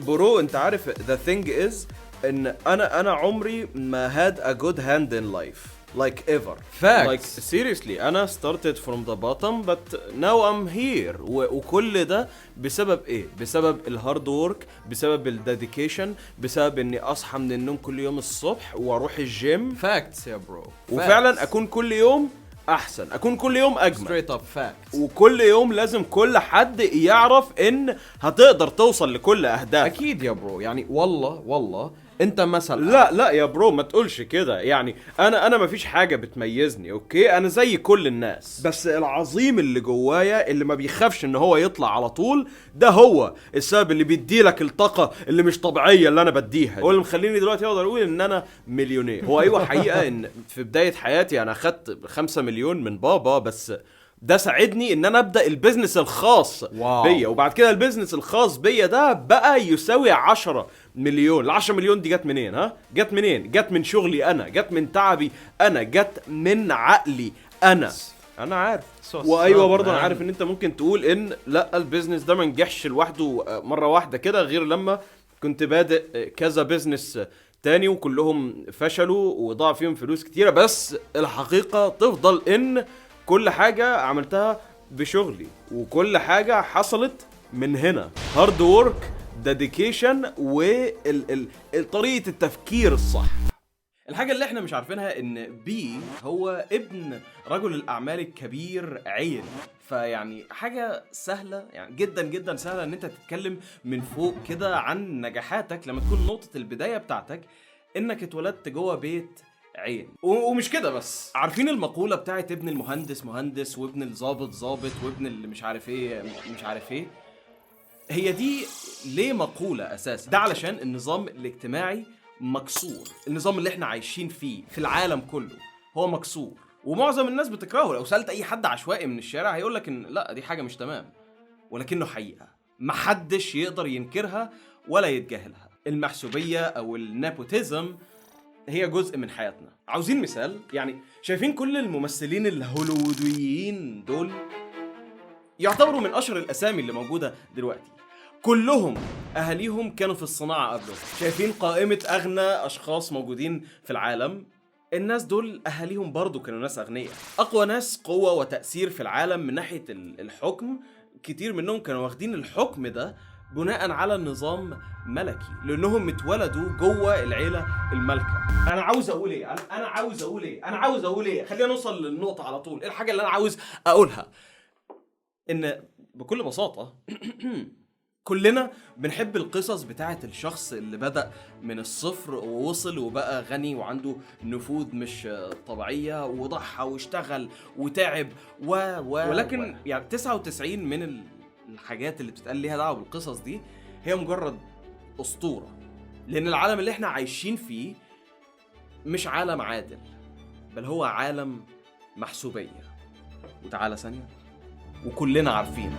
bro انت عارف the thing is ان انا عمري ما had a good hand in life like ever. Facts. Like seriously انا started from the bottom but now I'm here. وكل ده بسبب ايه؟ بسبب ال hard work، بسبب ال dedication، بسبب اني اصحى من النوم كل يوم الصبح واروح الجيم. Facts يا bro. وفعلا اكون كل يوم احسن، اكون كل يوم اجمل. Straight up facts. وكل يوم لازم كل حد يعرف ان هتقدر توصل لكل اهدافك. اكيد يا bro، يعني والله والله انت مثلا. لا لا يا bro ما تقولش كده، يعني انا ما فيش حاجة بتميزني، okay؟ انا زي كل الناس، بس العظيم اللي جوايا اللي ما بيخافش ان هو يطلع على طول، ده هو السبب اللي بيديلك الطاقة اللي مش طبيعية اللي انا بديها، هو اللي مخليني دلوقتي اقدر اقول ان انا مليونير. هو ايوه حقيقة ان في بداية حياتي انا اخدت 5 مليون من بابا، بس ده ساعدني ان انا ابدا ال business الخاص بيا، وبعد كده ال business الخاص بيا ده بقى يساوي 10 مليون. ال 10 مليون دي جت منين؟ ها؟ جت منين؟ جت من شغلي انا، جت من تعبي انا، جت من عقلي انا. انا عارف. وايوة برضه انا عارف ان انت ممكن تقول ان لا ال business ده ما نجحش لوحده مرة واحدة كده، غير لما كنت بادئ كذا business تاني وكلهم فشلوا وضاع فيهم فلوس كتيرة، بس الحقيقة تفضل ان كل حاجة عملتها بشغلي وكل حاجة حصلت من هنا. hard work، dedication، وطريقة التفكير الصح. الحاجة اللي احنا مش عارفينها ان بي هو ابن رجل الأعمال الكبير عين، فيعني حاجة سهلة يعني جدا جدا سهلة ان انت تتكلم من فوق كده عن نجاحاتك لما تكون نقطة البداية بتاعتك انك اتولدت جوه بيت عين. ومش كده بس، عارفين المقولة بتاعت ابن المهندس مهندس وابن الضابط ضابط وابن اللي مش عارف ايه مش عارف ايه؟ هي دي ليه مقولة أساسا؟ ده علشان النظام الاجتماعي مكسور، النظام اللي احنا عايشين فيه في العالم كله هو مكسور، ومعظم الناس بتكرهه. لو سألت أي حد عشوائي من الشارع هيقولك إن لا دي حاجة مش تمام، ولكنه حقيقة محدش يقدر ينكرها ولا يتجاهلها. المحسوبية أو ال nepotism هي جزء من حياتنا. عاوزين مثال؟ يعني شايفين كل الممثلين الهوليووديين دول يعتبروا من أشهر الأسامي اللي موجودة دلوقتي، كلهم أهاليهم كانوا في الصناعة قبلهم. شايفين قائمة أغنى أشخاص موجودين في العالم؟ الناس دول أهاليهم برضو كانوا ناس أغنياء. أقوى ناس قوة وتأثير في العالم من ناحية الحكم، كتير منهم كانوا واخدين الحكم ده بناء على نظام ملكي، لانهم اتولدوا جوه العيلة المالكة. انا عاوز اقول ايه؟ انا عاوز اقول ايه؟ انا عاوز اقول ايه؟ خلينا نوصل للنقطة على طول. ايه الحاجة اللي انا عاوز اقولها؟ ان بكل بساطة كلنا بنحب القصص بتاعه الشخص اللي بدأ من الصفر ووصل وبقى غني وعنده نفوذ مش طبيعية وضحى واشتغل وتعب و ولكن يعني 99 من الحاجات اللي بتتقال ليها دعوه بالقصص دي هي مجرد اسطورة، لان العالم اللي احنا عايشين فيه مش عالم عادل، بل هو عالم محسوبيه. وتعالى ثانية، وكلنا عارفين.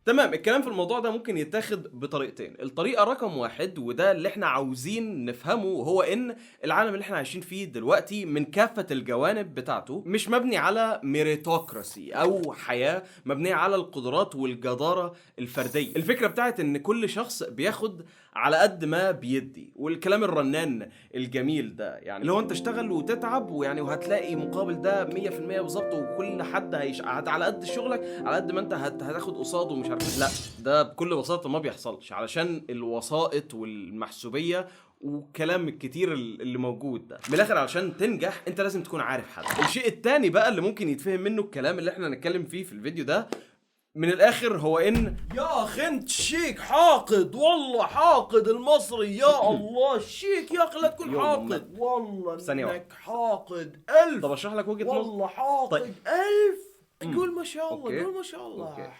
تمام، الكلام في الموضوع ده ممكن يتاخد بطريقتين. الطريقة رقم 1، وده اللي احنا عاوزين نفهمه، هو ان العالم اللي احنا عايشين فيه دلوقتي من كافة الجوانب بتاعته مش مبني على meritocracy او حياة مبنية على القدرات والجدارة الفردية. الفكرة بتاعت ان كل شخص بياخد على قد ما بيدي، والكلام الرنان الجميل ده، يعني اللي هو انت اشتغل وتتعب ويعني وهتلاقي مقابل ده 100% بالظبط، وكل حد على قد شغلك، على قد ما انت هتاخد قصاده ومش عارف. لا، ده بكل بساطة ما بيحصلش، علشان الوسائط والمحسوبيه والكلام الكتير اللي موجود ده. من الاخر، علشان تنجح انت لازم تكون عارف حد. الشيء التاني بقى اللي ممكن يتفهم منه الكلام اللي احنا هنتكلم فيه في الفيديو ده من الاخر، هو ان يا اخي انت شيك حاقد، والله حاقد المصري، يا الله شيك يا اخي، لا تكون حاقد والله انك حاقد الف. طب اشرح لك وجهة نظر. والله حاقد طيب. الف. قول ما شاء الله، قول ما شاء الله.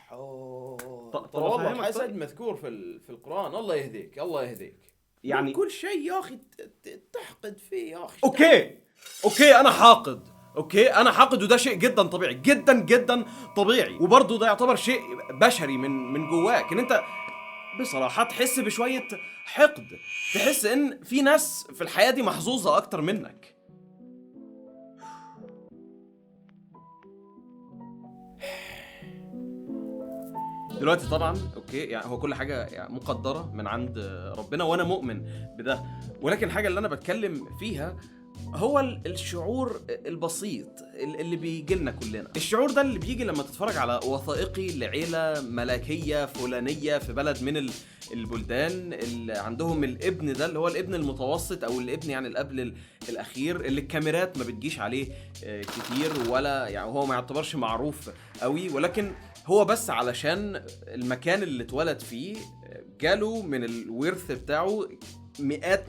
طب والله الحسد مذكور في القرآن. الله يهديك، الله يهديك. يعني كل شيء يا اخي تحقد فيه يا اخي. okay انا حاقد، okay انا حاقد، وده شيء جدا طبيعي، جدا جدا طبيعي، وبرضه ده يعتبر شيء بشري من جواك، ان انت بصراحة تحس بشوية حقد، تحس ان في ناس في الحياة دي محظوظة اكتر منك. دلوقتي طبعا okay، يعني هو كل حاجة يعني مقدره من عند ربنا وانا مؤمن بده، ولكن الحاجة اللي انا بتكلم فيها هو الشعور البسيط اللي بيجي لنا كلنا. الشعور ده اللي بيجي لما تتفرج على وثائقي لعيلة ملكية فلانيه في بلد من البلدان اللي عندهم الابن ده اللي هو الابن المتوسط او الابن يعني اللي قبل الاخير، اللي الكاميرات ما بتجيش عليه كتير، ولا يعني هو ما يعتبرش معروف قوي، ولكن هو بس علشان المكان اللي اتولد فيه جاله من الورث بتاعه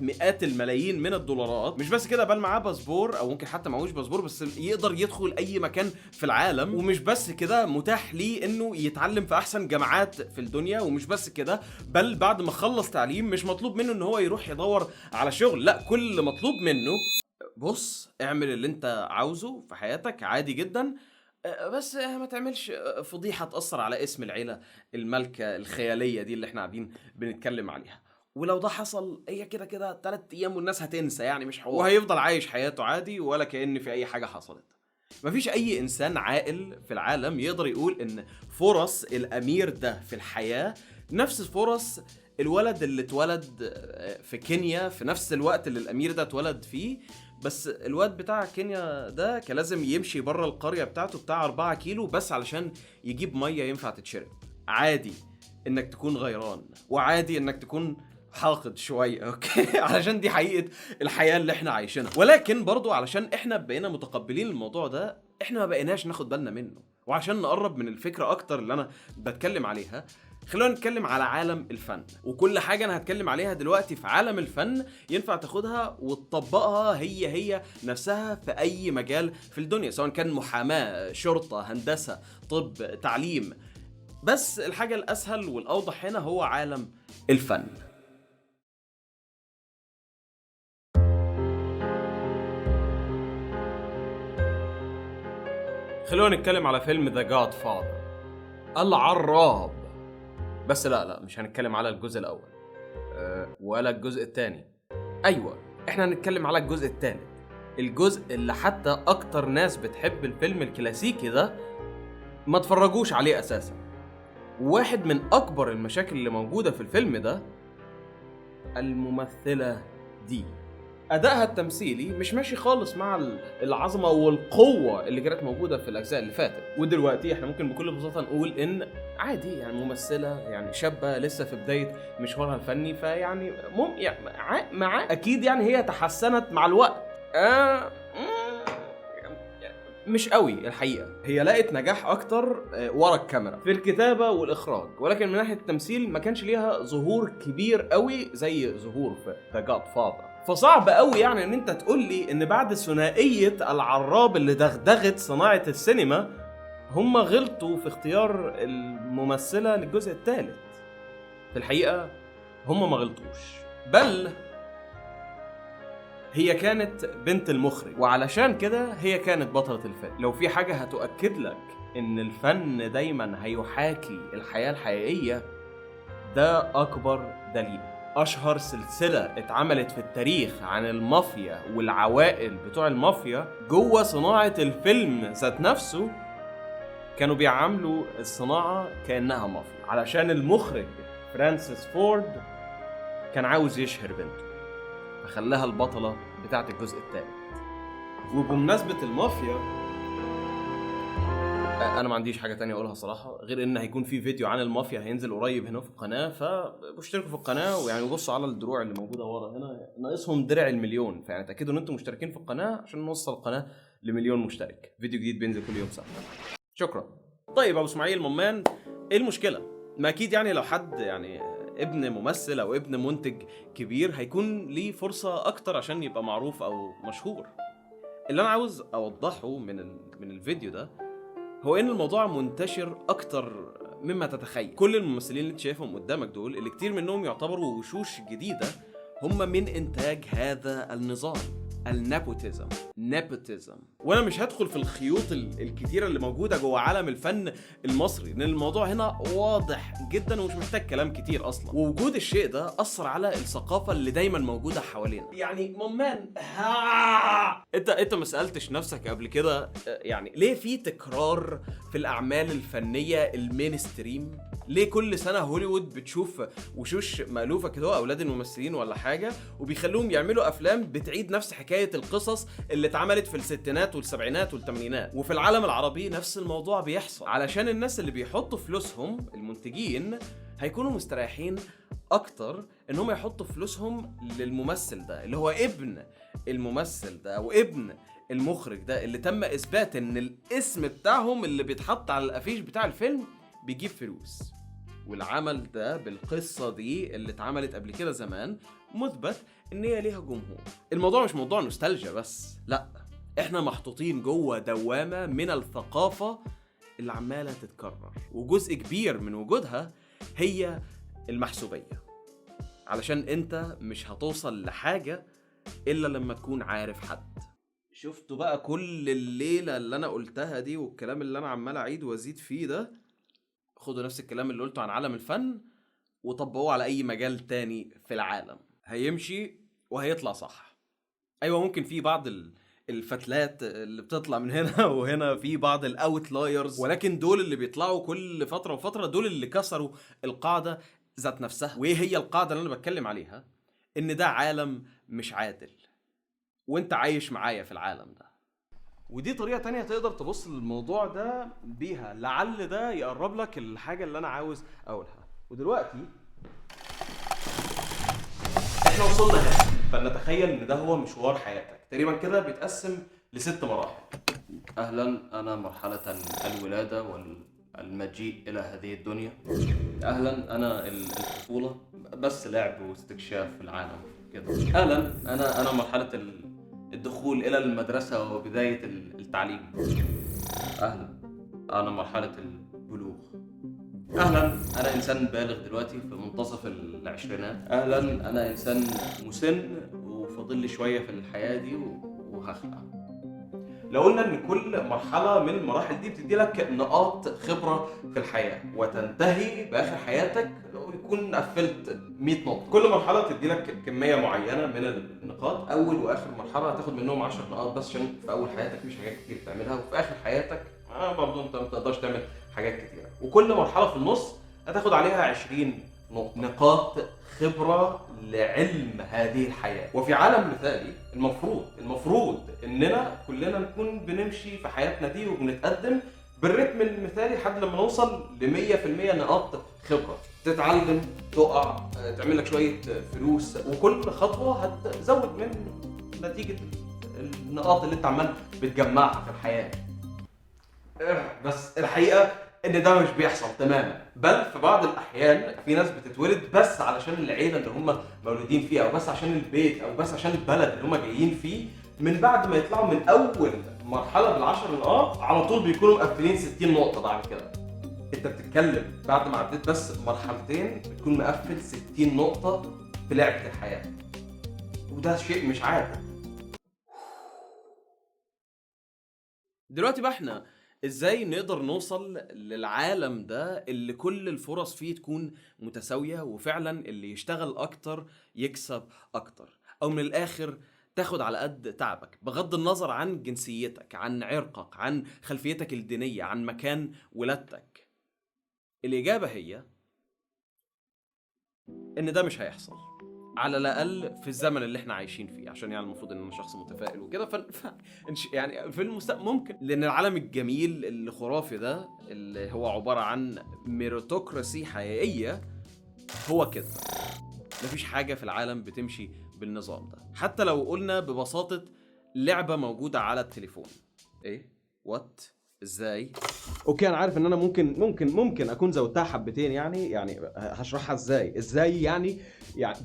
مئات الملايين من الدولارات. مش بس كده، بل معاه باسبور، او ممكن حتى معهوش باسبور بس يقدر يدخل اي مكان في العالم. ومش بس كده، متاح ليه انه يتعلم في احسن جامعات في الدنيا. ومش بس كده، بل بعد ما خلص تعليم مش مطلوب منه ان هو يروح يدور على شغل، لا، كل اللي مطلوب منه بص اعمل اللي انت عاوزه في حياتك عادي جدا، بس ما تعملش فضيحة تأثر على اسم العيلة المالكة الخيالية دي اللي احنا قاعدين بنتكلم عليها. ولو ده حصل هي كده كده 3 ايام والناس هتنسى، يعني مش حوار، وهيفضل عايش حياته عادي ولا كأن في اي حاجة حصلت. مفيش اي انسان عاقل في العالم يقدر يقول ان فرص الامير ده في الحياة نفس فرص الولد اللي اتولد في كينيا في نفس الوقت اللي الامير ده اتولد فيه. بس الواد بتاع كينيا ده كان لازم يمشي بره القرية بتاعته بتاع 4 كيلو بس علشان يجيب مية ينفع تتشرب. عادي انك تكون غيران، وعادي انك تكون حاقد شوية، okay، علشان دي حقيقة الحياة اللي احنا عايشينها. ولكن برضو علشان احنا بقينا متقبلين الموضوع ده، احنا ما بقيناش ناخد بالنا منه. وعشان نقرب من الفكرة اكتر اللي انا بتكلم عليها، خلونا نتكلم على عالم الفن. وكل حاجة انا هتكلم عليها دلوقتي في عالم الفن ينفع تاخدها وتطبقها هي نفسها في اي مجال في الدنيا، سواء كان محاماة، شرطة، هندسة، طب، تعليم. بس الحاجة الاسهل والاوضح هنا هو عالم الفن. خلونا نتكلم على فيلم The Godfather، العراب. بس لا مش هنتكلم على الجزء الأول ولا الجزء الثاني. أيوة، احنا هنتكلم على الجزء الثالث، الجزء اللي حتى أكتر ناس بتحب الفيلم الكلاسيكي ده ما تفرجوش عليه أساسا. واحد من أكبر المشاكل اللي موجودة في الفيلم ده الممثلة دي، أدائها التمثيلي مش ماشي خالص مع العظمة والقوة اللي كانت موجودة في الأجزاء اللي فاتت. ودلوقتي احنا ممكن بكل بساطة نقول إن عادي، يعني ممثلة يعني شابة لسه في بداية مشوارها الفني، فيعني مع أكيد يعني هي تحسنت مع الوقت. مش قوي الحقيقة، هي لقت نجاح أكتر ورا الكاميرا في الكتابة والإخراج، ولكن من ناحية التمثيل ما كانش ليها ظهور كبير قوي زي ظهور في The Godfather. فصعب قوي يعني ان انت تقول لي ان بعد ثنائية العراب اللي دغدغت صناعة السينما هم غلطوا في اختيار الممثلة للجزء الثالث. في الحقيقة هم ما غلطوش، بل هي كانت بنت المخرج، وعلشان كده هي كانت بطلة الفيلم. لو في حاجة هتؤكد لك ان الفن دايما هيحاكي الحياة الحقيقية، ده اكبر دليل. أشهر سلسلة اتعملت في التاريخ عن المافيا والعوائل بتوع المافيا جوه صناعة الفيلم ذات نفسه كانوا بيعاملوا الصناعة كأنها مافيا، علشان المخرج فرانسيس فورد كان عاوز يشهر بنته فخلاها البطلة بتاعت الجزء الثالث. وبمناسبة المافيا، انا ما عنديش حاجة تانية اقولها صراحة غير ان هيكون في فيديو عن المافيا هينزل قريب هنا في القناة، فاشتركوا في القناة ويعني بصوا على الدروع اللي موجودة ورا هنا، ناقصهم درع المليون، فيعني تاكدوا ان انتم مشتركين في القناة عشان نوصل القناة ل1,000,000 مشترك. فيديو جديد بينزل كل يوم سبت. شكرا. طيب ابو اسماعيل ممان، ايه المشكلة؟ ما اكيد يعني لو حد يعني ابن ممثل او ابن منتج كبير هيكون ليه فرصة اكتر عشان يبقى معروف او مشهور. اللي انا عاوز اوضحه من الفيديو ده هو ان الموضوع منتشر اكتر مما تتخيل. كل الممثلين اللي انت شايفهم قدامك دول، اللي كتير منهم يعتبروا وشوش جديدة، هم من انتاج هذا النظام. ال nepotism. nepotism. وانا مش هدخل في الخيوط الكتيرة اللي موجودة جوه عالم الفن المصري، لان الموضوع هنا واضح جدا ومش محتاج كلام كتير اصلا. ووجود الشيء ده اثر على الثقافة اللي دايما موجودة حوالينا. يعني man، انت ما سالتش نفسك قبل كده يعني ليه في تكرار في الاعمال الفنية ال mainstream؟ ليه كل سنة هوليوود بتشوف وشوش مألوفة كده، اولاد الممثلين ولا حاجة، وبيخلوهم يعملوا افلام بتعيد نفس حكاية القصص اللي اتعملت في الستينات والسبعينات والثمانينات؟ وفي العالم العربي نفس الموضوع بيحصل، علشان الناس اللي بيحطوا فلوسهم المنتجين هيكونوا مستريحين اكتر ان هم يحطوا فلوسهم للممثل ده اللي هو ابن الممثل ده او ابن المخرج ده، اللي تم اثبات ان الاسم بتاعهم اللي بيتحط على الافيش بتاع الفيلم بيجيب فلوس، والعمل ده بالقصة دي اللي اتعملت قبل كده زمان مثبت ان هي ليها جمهور. الموضوع مش موضوع نوستالجيا بس، لا، احنا محطوطين جوه دوامة من الثقافة اللي عمالة تتكرر، وجزء كبير من وجودها هي المحسوبية، علشان انت مش هتوصل لحاجة الا لما تكون عارف حد. شفتوا بقى كل الليلة اللي انا قلتها دي والكلام اللي انا عمال اعيد وازيد فيه ده؟ خدوا نفس الكلام اللي قلته عن عالم الفن وطبقوه على اي مجال تاني في العالم، هيمشي وهيطلع صح. ايوه، ممكن في بعض الفتلات اللي بتطلع من هنا وهنا، في بعض ال outliers، ولكن دول اللي بيطلعوا كل فترة وفترة، دول اللي كسروا القاعدة ذات نفسها. وايه هي القاعدة اللي انا بتكلم عليها؟ ان ده عالم مش عادل، وانت عايش معايا في العالم ده. ودي طريقة تانية تقدر تبص للموضوع ده بيها، لعل ده يقرب لك الحاجة اللي أنا عاوز أقولها. ودلوقتي احنا وصلنا هنا، فلنتخيل إن ده هو مشوار حياتك تقريبا كده، بيتقسم ل6 مراحل. أهلا، أنا مرحلة الولادة والمجيء إلى هذه الدنيا. أهلا، أنا الطفولة، بس لعب واستكشاف العالم كده. أهلا، أنا مرحلة الدخول إلى المدرسة وبداية التعليم. أهلا، أنا مرحلة البلوغ. أهلا، أنا إنسان بالغ دلوقتي في منتصف العشرينات. أهلا، أنا إنسان مسن وفاضل لي شوية في الحياة دي وهخلع. لو قلنا إن كل مرحلة من المراحل دي بتدي لك نقاط خبرة في الحياة، وتنتهي بآخر حياتك ويكون قفلت 100 نقطة. كل مرحلة تدي لك كمية معينة من النقاط. أول وآخر مرحلة هتاخد منهم 10 نقاط بس، عشان في أول حياتك مفيش حاجات كتير تعملها، وفي آخر حياتك برضه أنت ما تقدرش تعمل حاجات كتيرة. وكل مرحلة في النص هتاخد عليها 20 نقطة، نقاط خبرة لعلم هذه الحياة. وفي عالم مثالي المفروض إننا كلنا نكون بنمشي في حياتنا دي وبنتقدم بالرتم المثالي لحد لما نوصل ل 100% نقاط خبرة. تتعلم، تقع، تعمل لك شوية فلوس، وكل خطوة هتزود من نتيجة النقاط اللي انت عمال بتجمعها في الحياة. بس الحقيقة ان ده مش بيحصل تماما، بل في بعض الاحيان في ناس بتتولد بس علشان العيلة اللي هم مولودين فيها، او بس عشان البيت، او بس عشان البلد اللي هم جايين فيه. من بعد ما يطلعوا من اول مرحلة بال10 نقاط على طول بيكونوا مقفلين 60 نقطة. بعد كده انت بتتكلم بعد ما عديت بس مرحلتين بتكون مقفل 60 نقطة في لعبه الحياة، وده شيء مش عادل. دلوقتي بقى احنا ازاي نقدر نوصل للعالم ده اللي كل الفرص فيه تكون متساوية، وفعلا اللي يشتغل اكتر يكسب اكتر، او من الاخر تاخد على قد تعبك بغض النظر عن جنسيتك، عن عرقك، عن خلفيتك الدينية، عن مكان ولادتك؟ الإجابة هي إن ده مش هيحصل، على الأقل في الزمن اللي احنا عايشين فيه، عشان يعني المفروض إن أنا شخص متفائل وكده، يعني في المستقبل ممكن، لأن العالم الجميل الخرافي ده اللي هو عبارة عن meritocracy حقيقية هو كده. مفيش حاجة في العالم بتمشي بالنظام ده، حتى لو قلنا ببساطة لعبة موجودة على التليفون. ايه؟ what؟ ازاي؟ okay، انا عارف ان انا ممكن ممكن ممكن اكون زودتها حبتين، يعني هشرحها ازاي يعني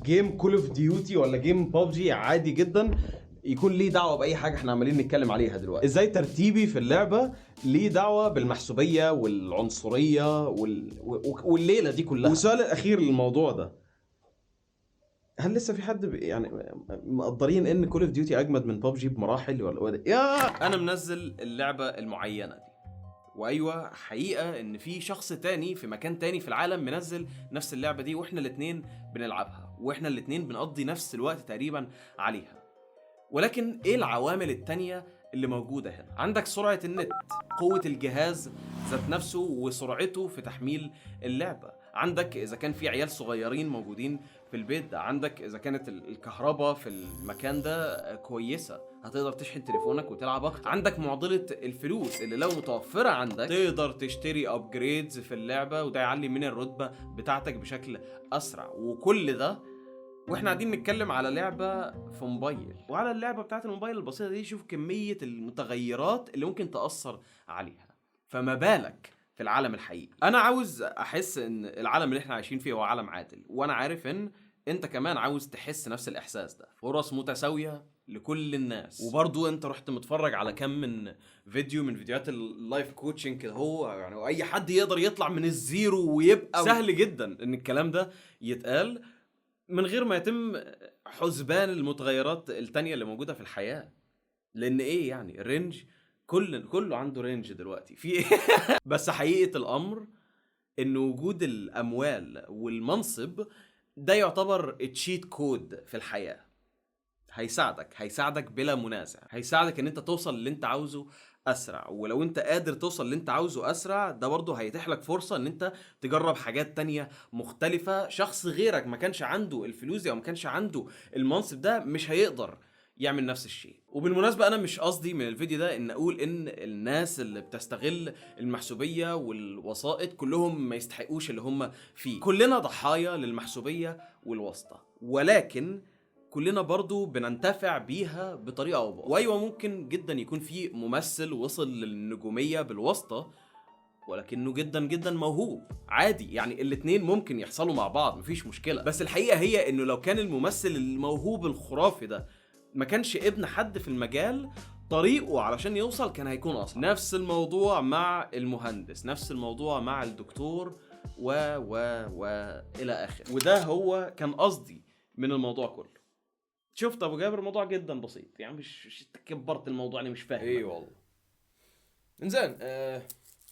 game Call of Duty ولا game PUBG عادي جدا يكون ليه دعوه باي حاجة احنا عمالين نتكلم عليها دلوقتي. ازاي ترتيبي في اللعبة ليه دعوه بالمحسوبيه والعنصريه والليلة دي كلها؟ والسؤال الاخير للموضوع ده، هل لسه في حد يعني مقدرين ان Call of Duty اجمد من ببجي بمراحل ولا يا انا منزل اللعبة المعينة دي، وايوة حقيقة ان في شخص تاني في مكان تاني في العالم منزل نفس اللعبة دي، واحنا الاتنين بنلعبها، واحنا الاتنين بنقضي نفس الوقت تقريبا عليها. ولكن ايه العوامل التانية اللي موجودة هنا؟ عندك سرعة النت، قوة الجهاز ذات نفسه وسرعته في تحميل اللعبة، عندك إذا كان في عيال صغيرين موجودين في البيت ده، عندك إذا كانت الكهرباء في المكان ده كويسة هتقدر تشحن تليفونك وتلعب أكتر، عندك معضلة الفلوس اللي لو متوفرة عندك تقدر تشتري upgrades في اللعبة وده يعلي من الرتبة بتاعتك بشكل أسرع. وكل ده واحنا قاعدين نتكلم على لعبة في موبايل، وعلى اللعبة بتاعت الموبايل البسيطة دي شوف كمية المتغيرات اللي ممكن تأثر عليها، فما بالك في العالم الحقيقي. انا عاوز احس ان العالم اللي احنا عايشين فيه هو عالم عادل، وانا عارف ان انت كمان عاوز تحس نفس الاحساس ده، فرص متساوية لكل الناس. وبرضو انت رحت متفرج على كم من فيديو من فيديوهات ال life coaching كده، هو يعني اي حد يقدر يطلع من ال zero ويبقى سهل جدا ان الكلام ده يتقال من غير ما يتم حسبان المتغيرات التانية اللي موجودة في الحياة. لان ايه يعني ال range كله عنده range دلوقتي في بس حقيقة الامر ان وجود الاموال والمنصب ده يعتبر cheat code في الحياة، هيساعدك بلا منازع، هيساعدك ان انت توصل اللي انت عاوزه اسرع. ولو انت قادر توصل اللي انت عاوزه اسرع ده برضه هيتيح لك فرصة ان انت تجرب حاجات تانية مختلفة شخص غيرك ما كانش عنده الفلوس دي او ما كانش عنده المنصب ده مش هيقدر يعمل نفس الشيء. وبالمناسبة انا مش قصدي من الفيديو ده ان اقول ان الناس اللي بتستغل المحسوبية والوسائط كلهم ما يستحقوش اللي هم فيه، كلنا ضحايا للمحسوبية والواسطة، ولكن كلنا برضو بننتفع بيها بطريقة أو بأخرى. وأيوة ممكن جدا يكون في ممثل وصل للنجومية بالواسطة ولكنه جدا جدا موهوب عادي، يعني الاتنين ممكن يحصلوا مع بعض مفيش مشكلة. بس الحقيقة هي انه لو كان الممثل الموهوب الخرافي ده ما كانش ابن حد في المجال، طريقه علشان يوصل كان هيكون أصعب. نفس الموضوع مع المهندس، نفس الموضوع مع الدكتور و و و إلى آخره. وده هو كان قصدي من الموضوع كله. شفت ابو جابر الموضوع جدا بسيط، يعني مش كبرت الموضوع، انا مش فاهم. اي والله. انزين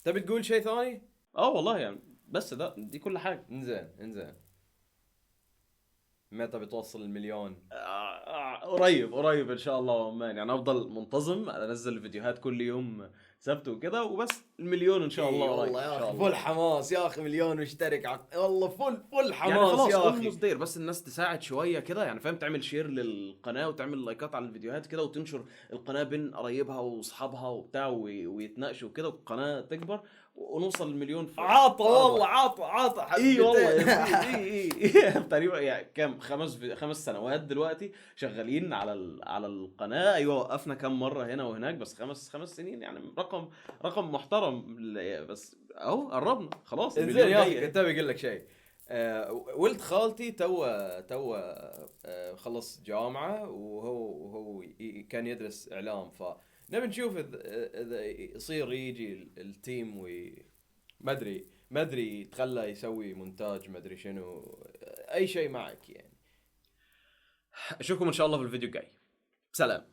تبي تقول شيء ثاني؟ والله يعني بس ده دي كل حاجة. انزين متى بتوصل المليون؟ قريب ان شاء الله مان، يعني افضل منتظم انزل فيديوهات كل يوم سبت وكده، وبس المليون ان شاء الله قريب. والله يا اخي full حماس يا اخي، مليون مشترك والله full حماس يعني خلاص يا اخي. there بس الناس تساعد شوية كده، يعني فاهم، تعمل share للقناة وتعمل لايكات على الفيديوهات كده، وتنشر القناة بين قرايبها واصحابها وبتاع، ويتناقشوا كده، والقناة تكبر ونوصل المليون. عاطى والله، عاطى حبيبي. اي والله اي تقريبا يعني كام، 5 سنوات دلوقتي شغالين على القناة. ايوه وقفنا كام مرة هنا وهناك، بس 5 سنين يعني رقم محترم، بس اهو قربنا خلاص. انزين يا اخي كنت ابي اقول لك شيء. ولد خالتي تو خلص جامعه، وهو كان يدرس اعلام، فنبي نشوف اذا يصير يجي ال team وي ما ادري يتخلى يسوي مونتاج ما ادري شنو، اي شيء معك يعني. اشوفكم ان شاء الله في الفيديو الجاي. سلام.